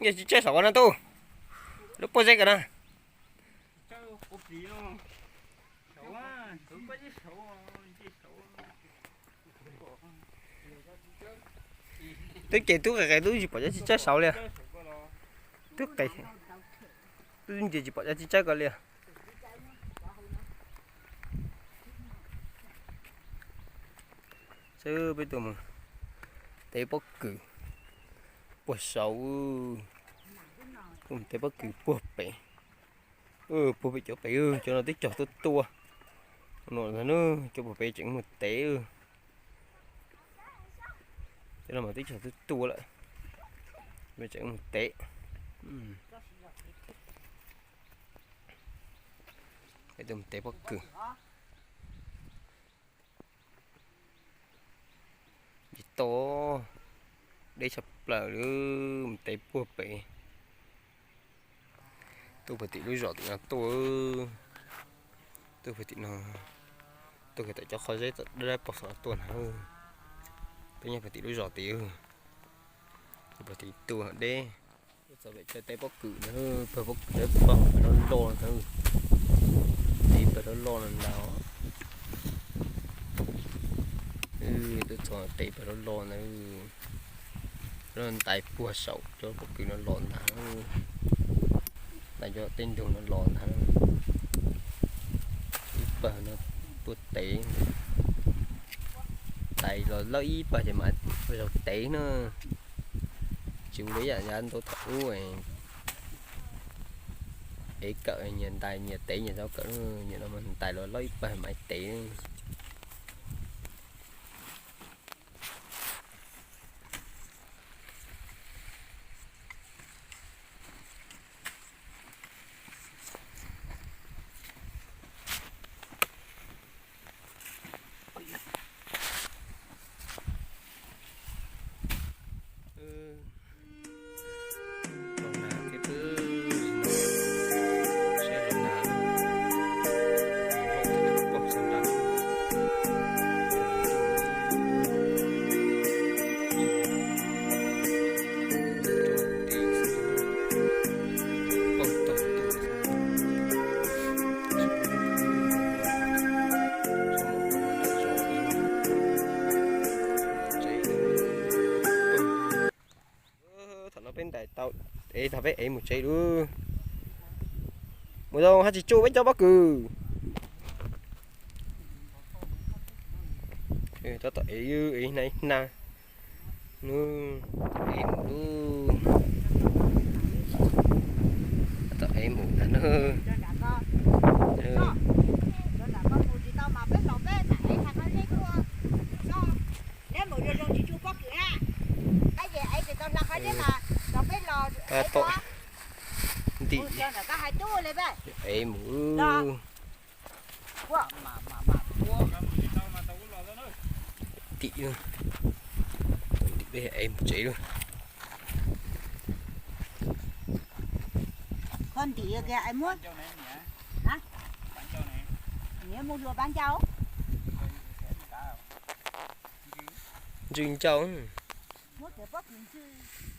Yog tsis tsaib saum no tub, lub pob zeb ko na. Twb ces tub qis qis tub tsis pom cov txiv tsawb saud li. Tub qis, tub ntsia tsis pom cov txiv tsawb ko li. Xwb peb tuaj mus tev pob kws puag saud, tuaj mus tev pob kws puag pem, puag pem cov pem, cov no twb cog tuaj tua no ntag na, cov puag pem tseem mus tev. Cov no mas twb cog tuaj tua lawm, tseem mus tev. Peb tuaj mus tev pob kws. Tsis tau, deb tshaj plaws li, mus tev puag pem. Tuaj puag tim lub zos tim no tuaj, tuaj puag tim no, tuaj kiag tom cov qhov zeb tom dawb dawb paug saum no tuaj na. Peb nyob puag tim lub zos tid, tuaj puag tim tuaj deb. Txog pem chaw tev pob kws na, pawg pob kws dawb paug pem loj loj na. Tev pawg loj loj no ntag. Twb txog tev pawg loj loj na. Lub ntais puag saum cov pob kws no los ntag. Ntais cov tej ntug no los ntag. Ib pawg no tuaj tev, ntais los lawm ib pawg ces mam zaug tev na. Tsis ua li yam yav ntau thaum ub, ev kawm nyias ntais nyias tev nyias zaug kawm, nim no ntais los lawm ib pawg mam tev. Thaum no peb ntais tau, ev tau peb ev mus tsev lawm. Mus zoo haj tsis tsuj peb cov pob kws. Tab tom ev, ev hna ib hna. Nub, ev mus lub, tab tom ev mus ntag na. Neb mus zoo zoo tsis tsuj pob kws na. Tab sis ev tsis tau hla qhov neb mas los peb los ev tom ntim, ev mus. Tim, tim peb ev mus tsev lawm. Koj ntim kiag es muab, hab, nws muaj hlua pab ncauj. Ntswg ncauj. Muab cov pob kws ntswg.